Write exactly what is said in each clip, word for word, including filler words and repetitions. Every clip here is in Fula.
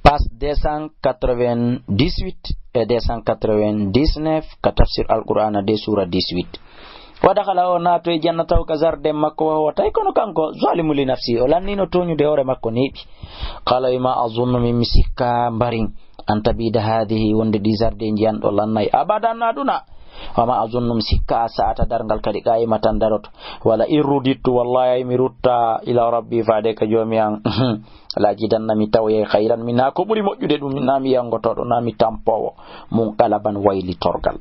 Page deux cent quatre-vingt-dix-huit e deux cent quatre-vingt-dix-neuf, ka tafsir Alqur'aana deux, suura dix-huit. Wa dakhala, o naatoyi, jannatahu, ka jardin makko, wa huwa, tawi kono kanko, zalimun li nafsihi, o lanniino tooñude hoore makko neeɓi. Qala, wi, ma azunnu, min mi sikka mbarin, an tabida hadihi, wonde ɗi jardinji an ɗo lannay, abadan, aduna. Wa ma azunnu, mi sikka a sa'ata, darngal kadi, qa'imatan, daroto. Wala in rudittu, wallahi, ay mi rutta, ila rabbi, faade ka joomi an. La ajidanna, mi tawoyay, khayran minha, ko ɓuri moƴƴude ɗum, na mi yanngotooɗo, na mi tampoowo, munqalaban, waylitorgal.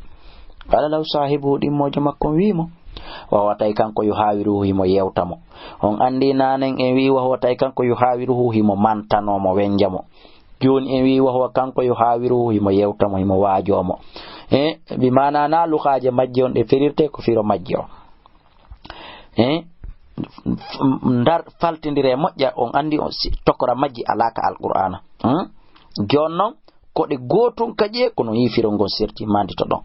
Qala lahu sahibuhu, ɗimmoojo makko on wii mo, wa huwa, tawi kanko, yuhawiruhu, himo yewta mo. On anndi nanen en wii wa huwa, tawi kanko, yuhawiruhu, himo mantanoo mo, wennja mo. Jooni en wii wa huwa, kanko, yuhawiruhu, himo yewta mo, himo waajoo mo. E, bi maana na luhaaje majje on ɗe firirte, ko firo majje on. E, ndar faltindire moƴƴa, on anndi on si-, tokora majji alaa ka Alqur'aana. Hmm? Jooni non, ko ɗe gootun kaƴe, kono yii firo ngon serti, mandito ɗon.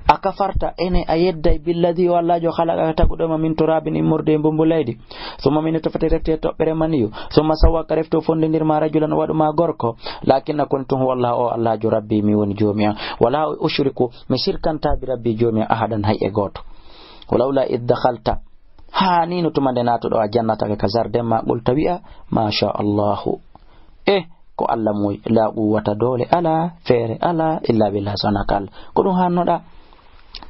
A kafarta, ene a yedday, billadi, o Allaajo, khalaqaka, taguɗo ma, min turabin, immorde e mbumbu leydi, summa min nutfatin, refti e toɓɓere maniyu, summa sawwaka, refti o fondindir ma, rajulan, o waɗu ma gorko, lakinna, kono tun, huwa Allahu, o Allaajo, rabbi, mi woni joomi an, wala ushriku, mi sirkanta bi rabbi, joomi an, ahadan, hay e gooto. Walawla id dakhalta, haa ni no tuma nde naatuɗo a jannataka ka jardin ma, qulta, wi'a, masha Allahu. Eh, ko Allah moy, la quwwata, doole alaa, feere alaa, illa billah, so wanaa ka Allah. Ko ɗum hannoɗaa.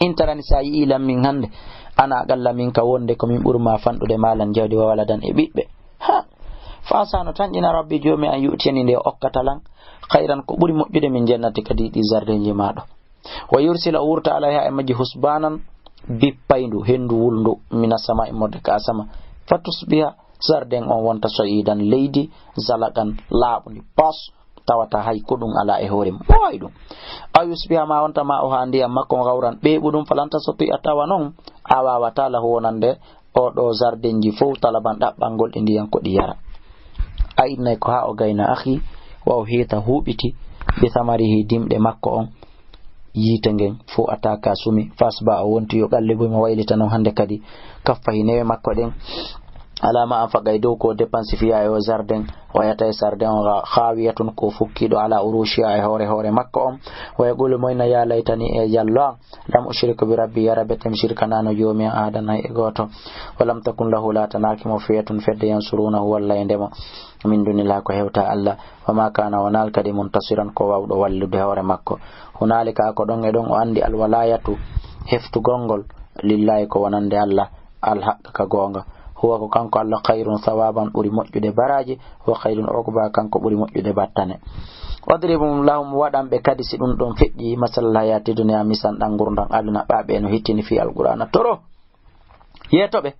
Intarani, so a yi'ii lan min hannde, ana aqalla min ka wonde ko min ɓuri ma fanɗude maalan jawdi wa waladan e ɓiɓɓe. Ha! Fa asa, no tanƴina, rabbi, joomi an, yu'tiyani, nde o okkata lan, khayran, ko ɓuri moƴƴude, min jannati, kadi ɗi jardinji ma ɗo. Wa yursila, o wurta, alayha, e majji, husbanan, bippayndu, henndu wulndu, mina samaa'i, immorde ka asama. Fa tusbiha, jardin on wonta, sa'idan, leydi, zalaqan, laaɓundi, pos, tawata hay ko ɗum alaa e hoore mum. Ɓooy ɗum. Aw yusbiha, ma wonta, ma'uha, ndiyam makko, gawran, ɓeeɓuɗum, falan tastati'a, tawa non a waawataa, lahu, wonande oo ɗoo jardinji fow, talaban, ɗaɓɓangol ɗi ndiyan ko ɗi yara. A innay ko haa o gayna, akhi, wa o hiita, huuɓiti, bi samarihi, dimɗe makko on, yiite ngen, fow ataka sumi, fa asbaha, o wonti, yuqallibu, himo waylita non hannde kadi, kaffahi, newe makko ɗen, ala ma anfaqa, e dow ko o dépense fiha e o jardin, wa yata e jardin on, khawiyatun, ko fukkiiɗo, ala urushiha, e hoore hoore makko on, wa yaqulu, mo inna, ya laytani, e jallo an, lam ushrik bi rabbi, yara bete mi sirkanaano joomi an ahadan, hay e gooto. Wa lam takun lahu, laatanaaki mo, fi'atun, fedde, yansurunahu, wallay nde mo, min dunillah, ko hewta Allah. Wa ma kana, o wonaali kadi, muntasiran, ko waawɗo wallude hoore makko. Hunalika, ko ɗon e ɗon o anndi, alwalayatu, heftugol ngol, lillahi, ko wonande Allah, alhaq, ka goonga. Huwa, ko kanko Allah, khayrun thawaban, ɓuri moƴƴude baraaji, wa khayrun uqba, kanko ɓuri moƴƴude battane. Wadrib lahum, waɗan ɓe kadi, si ɗum ɗon feƴƴi, masalal hayati dunya, misan ɗan ngurndan aduna, ɓaaɓe no hittini fi Alqur'aana toro. Yeeto ɓe.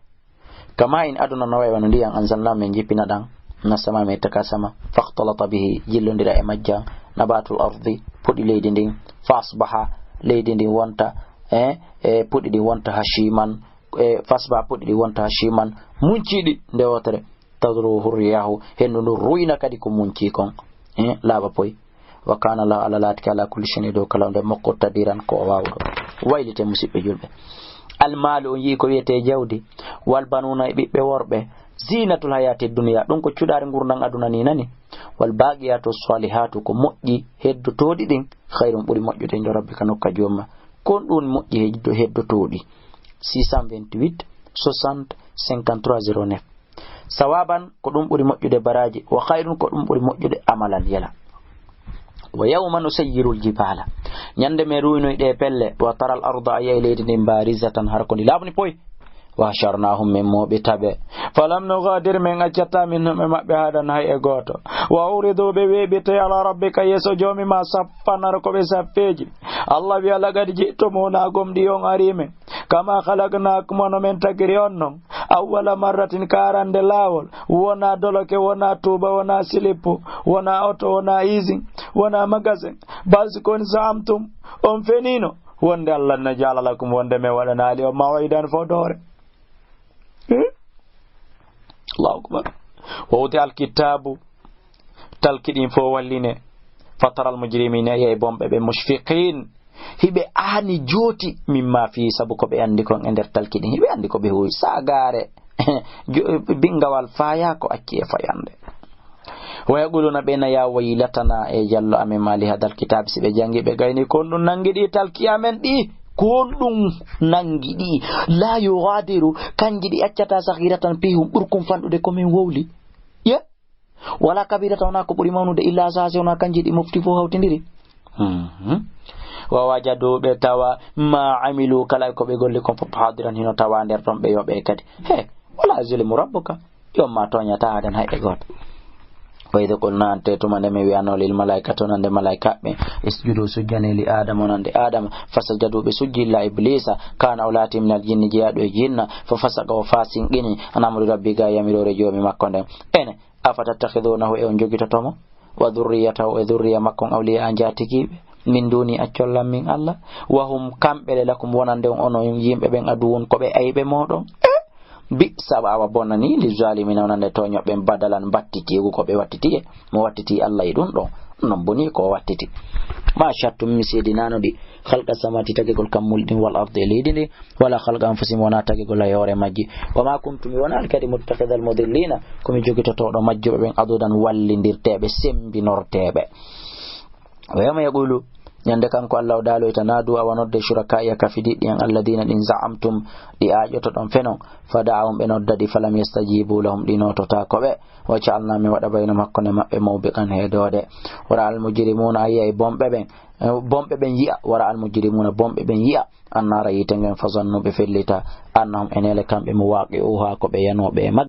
Kama in aduna no wayi wano ndiyan anzalna min jippina ɗan, na sama min taka sama, fakhtalata bihi, jillondira e majjan, nabatul ardi, puɗi leydi ndin, fa asbaha, leydi ndin wonta, e, e, puɗi ɗin wonta hashiman, e, fa asbaha, puɗi ɗin wonta hashiman, munciɗi nde wotere, tadruhu riyahu, hendu ndu ruyna kadi ko munci kon, e, laaɓa poy. Wa kana Allahu, Allah laatike, ala kulli shay'in, e dow kala hunde, muqtadiran, ko o waawɗo. Waylite, musiɓɓe julɓe. Almaalu, on yi'i ko wiyetee jawdi, wal banuuna, e ɓiɓɓe worɓe, zinatul hayati dunya, ɗum ko cuɗaari ngurndan aduna ni nani. Wal baqiyatu salihatu, ko moƴƴi heddotooɗi ɗin, khayrun, ɓuri moƴƴude, inda rabbika, nokka joomma. Kon ɗum moƴƴi heddo-, heddotooɗi. Six cent vingt-huit, soixante, cinquante-trois, zéro neuf. Sawaban, ko ɗum ɓuri moƴƴude baraaji, wa khayrun, ko ɗum ɓuri moƴƴude amalan, yela. Wa yawma nusayyirul jibala, ñande men ruwinoy ɗe pelle, wa taral arda, a yiyay leydi ndin, barizatan, har ko ndi laaɓuni poy. Wa hasharnahum, men mooɓita ɓe. Falam nughadir, men accataa, minhum, e maɓɓe, ahadan, hay e gooto. Wa uridu, ɓe weeɓitay, ala rabbika, yeeso joomi ma, saffan, har ko ɓe saffeeji. Allah wiya, laqad ji'tumuna, gomɗii on arii men. Kama khalaqnakum, wano men tagiri on non. Awwala marratin, ka arande laawol. Wonaa doloke, wonaa tuuba, wonaa silippu, wonaa oto, wonaa izin, wonaa magasin. Bal, si ko woni, za'amtum, on feniino. Wonde Allah naj'ala lakum, wonde men waɗanaali on maw'idan, fodoore. Eh? Allahu akbar. Wa wudi'al kitabu, talki ɗin fow walline. Fataral mujrimina, yiyay bonɓe ɓe, mushfiqin, hiɓe aani jooti, mimma fi, sabu ko ɓe anndi kon e nder talki ɗin. Hiɓe anndi ko ɓe huwi, saagaare, jo-, binngawal faayaa ko acci e fayande. Wa yaquluna, ɓe na ya waylatana, e jallo amen ma li hadal kitabi, si ɓe jangi ɓe gayni kon ɗum nangi ɗi talki amen ɗi, kon ɗum nangi ɗi. La yughadiru, kanji ɗi accata saghiratan pihum ɓurkum fanɗude ko min wowli. Ye? Wala kabiratan, wona ko ɓuri mawnude, illa sasi, wona kanji ɗi mofti fof hawtidiri. Mhm. Wa wajadu, ɓe tawa, ma amilu, kala ko ɓe golli kon fof hadiran, hino tawa nder ton ɓe yoɓe kadi. He, wala yazlimu rabbuka. Joom ma tooñataa adan hay e gooto. Wa idh qulna, ante tuma nde min wi'anoo lil malaa'ikati, wonande malaa'ikaaɓe ɓen, isjudu, sujjane li Aadama, wonande Aadama, fasajadu, ɓe sujji illa Ibliisa, kaana, o laati, minal jinni, jeyaaɗo e jinna, fa fasaqa, o faasinqini, an amri rabbi, ga yamiroore joomi makko nden. Ene, afatattakhiduunahu, e on jogitoto mo, wa dhurriyatahu, e dhurriya makko on, awliyaa, njaatigiiɓe, min duuni, accol lan min Alla, wa hum, kamɓe le, lakum, wonande on, onon yimɓe ɓen, aduwwun, ko ɓe ayɓe mooɗon. Bi'sa, awa bonani, li zaalimiina, wonande tooñooɓe ɓen, badalan, battitiigu ko ɓe wattiti e, mo wattiti Alla e ɗum ɗon, non boni ko o wattiti. Ma shattum, mi seedinaano ɗi, khalqa samawaati, tagegol kammuuli ɗin, wal ardi, e leydi ndi, wala khalqa anfusihim, wona tagegol e hoore majji. Wa ma kuntu, mi wonaali kadi, muttakhidhal mudilliina, ko mi jogitotooɗo majjuɓe ɓen, adudan, wallindirteeɓe, sembinorteeɓe. Wa yawma yaqulu, ñande kanko Alla o daaloyta, naadu, awa nodde, shurakaa'iya, kafidiiɗi an, alladina, ɗin, za'amtum, ɗi aaƴotoɗon fenon, fa da'awhum, ɓe nodda ɗi, falam yastajibu lahum, ɗi noototaako ɓe, wa ja'alna, min waɗa, baynahum, hakkunde maɓɓe, mawbiqan, heedoode. Wa ra'al mujrimuna, a yi'ay bonɓe ɓen, eh, bonɓe ɓen yi'a, wa ra'al mujrimuna, bonɓe ɓen yi'a, annaara, yiite ngen, fa zannu, ɓe fellita, annahum, enele kamɓe, muwaqi'uha, ko ɓe yanooɓe e majje.